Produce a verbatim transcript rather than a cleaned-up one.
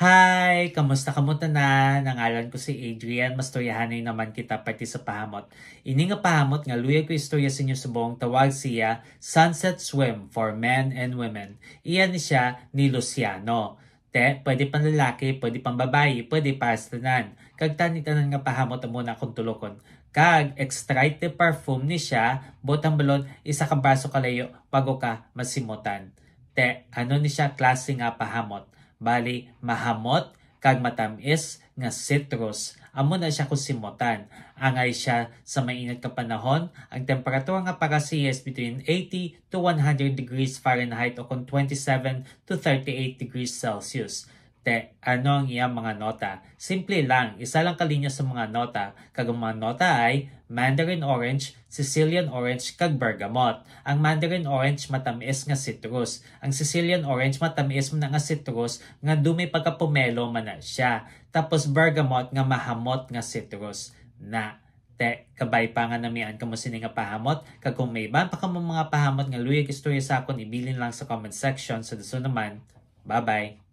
Hi! Kamusta kamo tanan? Ang ngalan ko si Adrian. Mastoryahanay naman kita parte sa pahamot. Ini nga pahamot nga luyag ko istorya sa inyo subong, tawag siya Sunset Swim for Men and Women. Iya ni siya ni Luciano. Te, pwede pang lalaki, pwede pang babayi, pwede para sa tanan. Kag tani tanan nga pahamot amo na akong tulokon. Kag extrait de parfum ni siya, butang balon, isa ka braso kalayo, bago ka masimutan. Te, ano ni siya klase nga pahamot? Bali, mahamot kag matamis nga citrus. Amo na siya kung simutan. Angay siya sa mainit nga panahon, ang temperatura nga para siya is between eighty to one hundred degrees Fahrenheit o kung twenty-seven to thirty-eight degrees Celsius. Te, ano ang iyang mga nota? Simple lang, isa lang ka linya sa mga nota, kag ang mga nota ay Mandarin orange, Sicilian orange, kag bergamot. Ang Mandarin orange matamis nga citrus. Ang Sicilian orange matamis man nga citrus nga dumay pagkapumelo man na siya. Tapos bergamot nga mahamot nga citrus. Na, te, kabay pa nga namian kamo sini nga pahamot, kag kung may iban pa kamo mga pahamot nga luyag istorya sa akon, ibilin lang sa comment section. Sa dason naman, bye-bye.